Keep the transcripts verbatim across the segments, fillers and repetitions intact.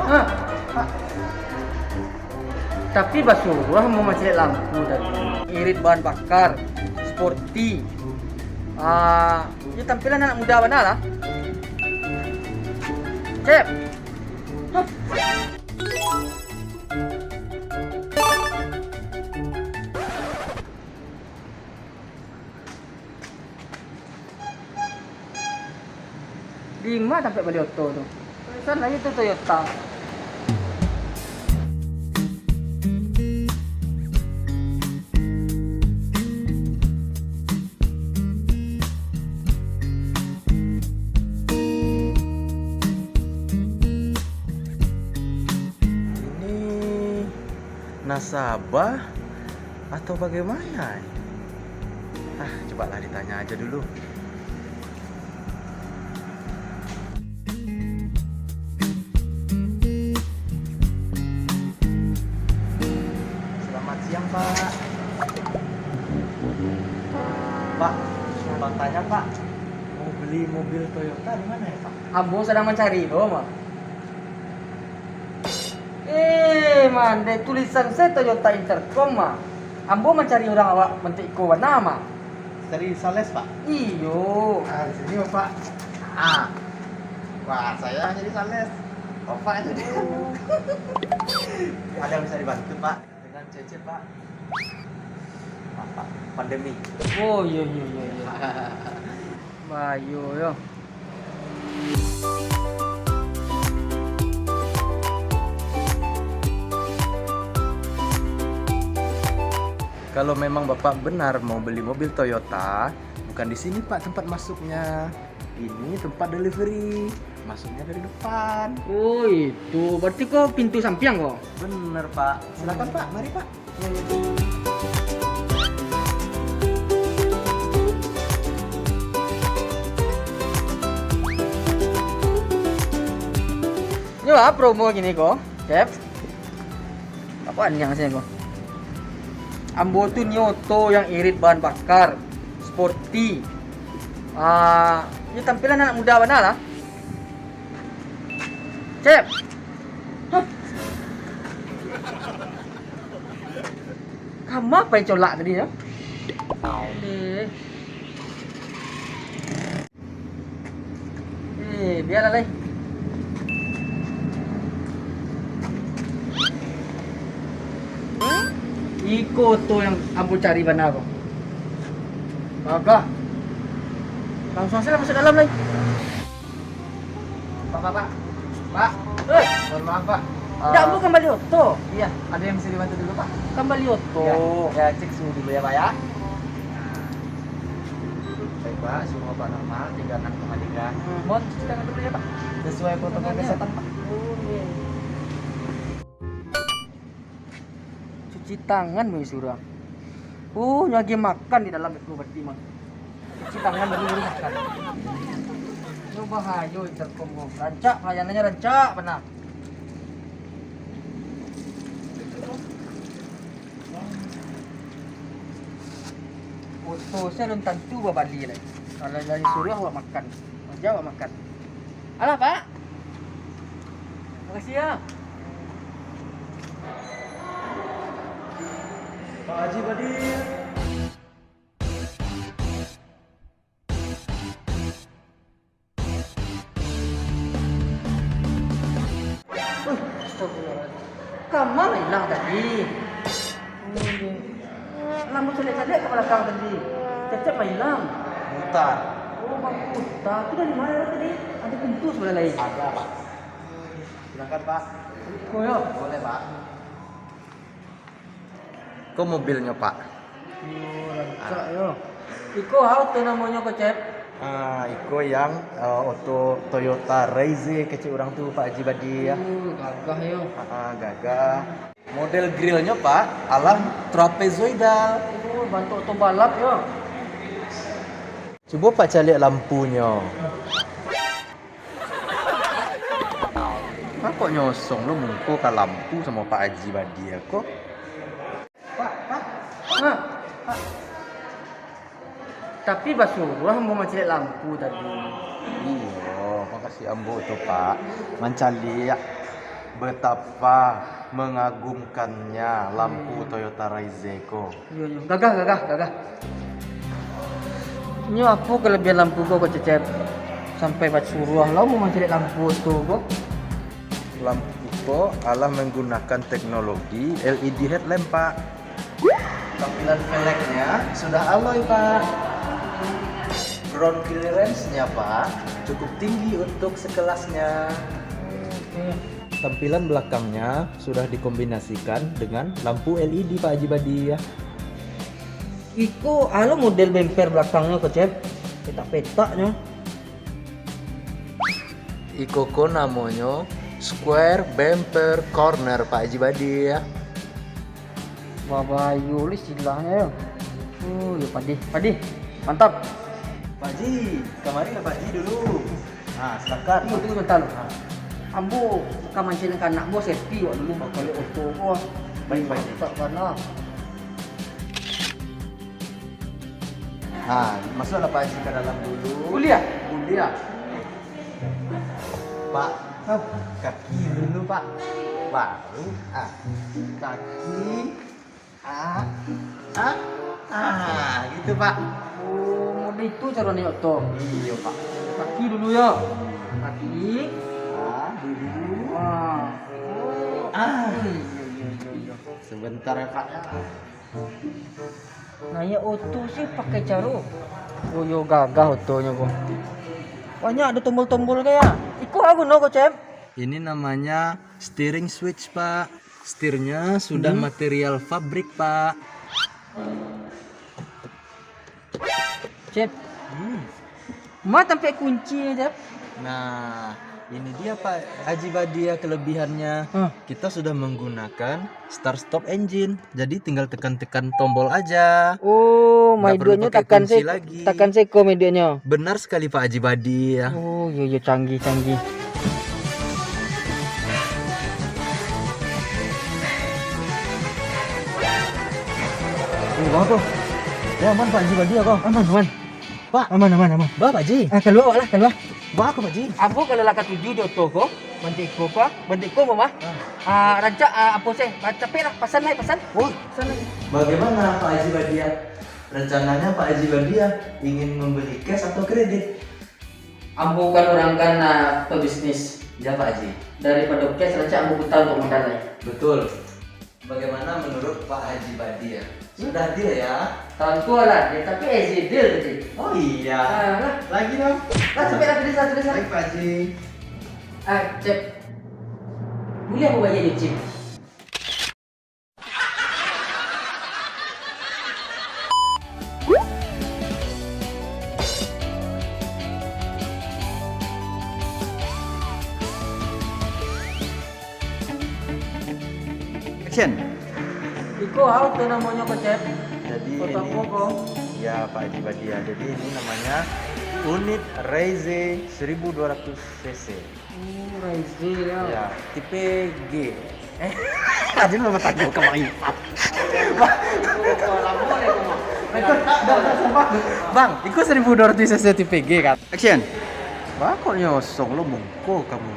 Hah? Tapi basuruah ambo mancaliak lampu tadi. Irit bahan bakar, sporty. Ah, yo tampilan anak muda bana lah. Cep. Hah? Di ma tampek bali oto tu? Tulisan lai tu Toyota. Ini nasabah atau bagaimana? Ah, cobalah ditanya aja dulu. Selamat siang, Pak. Pak, mau tanya, Pak. Mau beli mobil Toyota di mana ya, Pak? Ambo sadang mancari lo, Mak. Eh, mandeh tulisan se Toyota Intercom, Mak. Ambo mancari urang awak bantuak iko bana, Mak. Dari sales, Pak? Iyo. Ah, di sini, Bapak. Ah. Wah, saya jadi sales. Bapak jadi. Ada yang bisa dibantu, Pak? Dengan cecep, Pak. Apa? Pandemi. Oh, iyo, iyo, iyo, iyo. Bahayo, yo. Kalau memang Bapak benar mau beli mobil Toyota, bukan di sini, Pak, tempat masuknya. Ini tempat delivery. Masuknya dari depan. Oh, itu. Berarti ko pintu sampiang ko? Bener, Pak. Silakan, Pak. Mari, Pak. Nyo lah promo kini ko, Cep. Apo niang sih ko? Ambo tu nio oto yang irit bahan bakar, sporty. Ah, yo tampilan anak muda bana lah. Cep. Hah? Kama pai colak tadi, yo? Eh. Eh, bialah, lai. Iko oto yang ambo cari bana ko. Gagah. Langsung sajo lah masuak dalam, lai. Pak, Pak, Pak. Pak. Eh. Mohon maaf, Pak. Ndak, eh, bukan bali oto. Iya, ada yang bisa dibantu dulu, Pak? Bukan bali oto. Ya, ya, cek suhu dulu ya, Pak, ya. Nah. Baik, Pak, suhu Bapak normal, tiga enam koma tiga. Hmm. Mohon cuci tangan dulu ya, Pak. Sesuai protokol kesehatan, Pak. Oh, iya. Cuci tangan, weh, surang. Oh, nyo agiah makan di dalam itu berarti, mah. Cuci tangan dulu, baru makan. Yo, bahayo Intercom ko. Rancak, pelayanannyo rancak bana. Oto se alun tantu babali lai. Kalau dari suruah awak makan, aja awak makan. Alah, Pak. Makasih, ya. Pak Haji Badir. Uh, astagfirullahaladzim. Kama lah ilang tadi? Alah, ambo caliak-caliak ka balakang tadi. Cecep lah ilang. Mutar. Oh, baputar. Tu dari ma tadi? Ado pintu sabalah lain. Ada, Pak. Silakan, Pak. Iko yo. Boleh, Pak. Ko mobilnyo, Pak. Oh, rancak yo. Iko ha oto namonyo ko, Cep? Ah, iko yang, eh, oto Toyota Raize kecek urang tu, Pak Haji Badi, ya. Oh, gagah yo. Ah, ah, gagah. Model grillnyo, Pak, alah trapezoidal. Oh, bantuak oto balap yo. Cubo Pak caliak lampunyo. Kok nyosong lo muko ka lampu samo Pak Haji Badia ko? Pak, Pak. Ha. Pak. Tapi basuruah ambo mancaliak lampu tadi. Iyo, Kasih ambo tu, Pak, mancaliak betapa mengagumkannya lampu Toyota Raize ko. Iyo, iyo. Gagah, gagah, gagah. Nyo apo kelebihan lampu ko, ko Cecep? Sampai basuruah lo mau mancaliak lampu tu ko. Lampu ko alah menggunakan teknologi L E D headlamp, Pak. Tampilan velgnya sudah alloy, Pak. Ground clearance-nya, Pak, cukup tinggi untuk sekelasnya. Tampilan belakangnya sudah dikombinasikan dengan lampu L E D, Pak Haji Badi, ya. Iko alo model bemper belakangnyo ko, Cep. Petak-petaknyo. Iko ko namonyo square bumper corner, Pak Haji Badi, ya. Babayo lah istilahnyo, yo. Oh, yo, Pak Haji. Pak Haji, mantap. Pak Haji, kamarilah Pak Haji dulu. Ha, silakan. Tunggu, tunggu sabanta lu. Ha. Ambo ka mancaliak anak buah Sepi wak dulu. Oke. Baliak oto ko. Baik, Pak Haji. Mantap bana. Ha, masuaklah Pak Haji ka dalam dulu. Buliah? Buliah. Pak, kaki dulu, Pak. Baru, ah, kaki, ah, ah, ah, gitu, Pak. Oh, model itu caro naik oto. Iyo, Pak. Kaki dulu, yo. Kaki. Ah, dulu. Ah. Ah. Iyo, iyo, iyo, iyo. Sebentar ya, Pak. Naik oto sih pakai caro. Oh yo, gagah otonyo ko. Banyak ado tombol-tombol kayak. Iko apo guno ko, Cep? Ini namanya steering switch, Pak. Setirnya sudah material fabrik, Pak. Cep. Hmm. Ma tampek kunci, Cep? Nah, ini dia, Pak Haji Badia, kelebihannya. Hah. Kita sudah menggunakan start stop engine. Jadi tinggal tekan-tekan tombol aja. Oh, nggak perlu maiduknyo pakai tekan kunci se-, lagi. Tekan seko maiduknyo. Benar sekali, Pak Haji Badia. Oh, yo, yo, canggih, canggih. Eh, bang ko. Ya, aman, Pak Haji Badia ko. Aman, aman. Pak. Aman, aman, aman. Ba, Pak Haji. Ah, kalua awak lah, kalua. Ba ko, Pak Haji. Ambo kalau lah katuju di oto ko, bantik ko, Pak. Bantik ko, Mama. Ah. Ah, rancak, ah, apo se? Ah, capek lah, pasan lah, pasan. Oh. Pasan lah. Bagaimana, Pak Haji Badia? Rencananya Pak Haji Badia ingin membeli cash atau kredit? Ambo kan urang kan, ah, pebisnis. Ya, Pak Haji. Daripado cash, rancak ambo puta untuak modal lai. Betul. Bagaimano menurut Pak Haji Badia? Hmm? Sudah deal, ya? Tantu lah, ya, tapi easy deal tadi. Oh, iya. Ah, lah. Lagi dong. Lah, capek lah, tulis lah, tulis lah. Baik, Pak Haji. Ah, Cep. Buliah ambo bayia jo chip? Action. Iko a oto namonyo ko, Cep? Jadi oto ini, apo ko? Ya, Pak Haji Badia. Jadi ini namanya unit Raize seribu dua ratus C C. Oh, Raize, ya. Ya, tipe G. Eh, tadi lu batanyo ka Bang Ipan. Bang, iko seribu dua ratus C C tipe G kan? Action. Ba kok nyosong lo muko kamu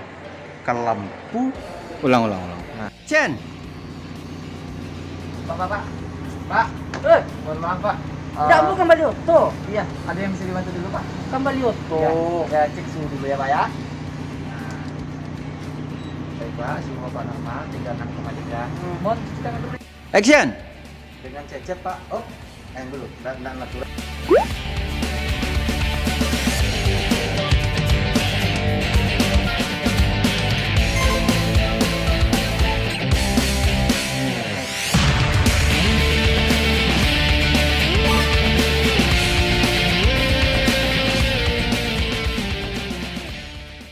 ka lampu. Ulang, ulang, ulang. Nah. Cen. Pak, Pak, Pak. Pak. Eh. Mohon maaf, Pak. Ndak, eh, ambo kambali oto. Iya, ada yang bisa dibantu dulu, Pak? Kambali oto. Iya. Ya, cek suhu dulu ya, Pak, ya. Nah. Baik, Pak, suhu Bapak normal, tiga enam koma tiga. Hmm. Mohon cuci tangan dulu. Action. Dengan Cecep, Pak. Oh, yang dulu. Ndak, ndak natural.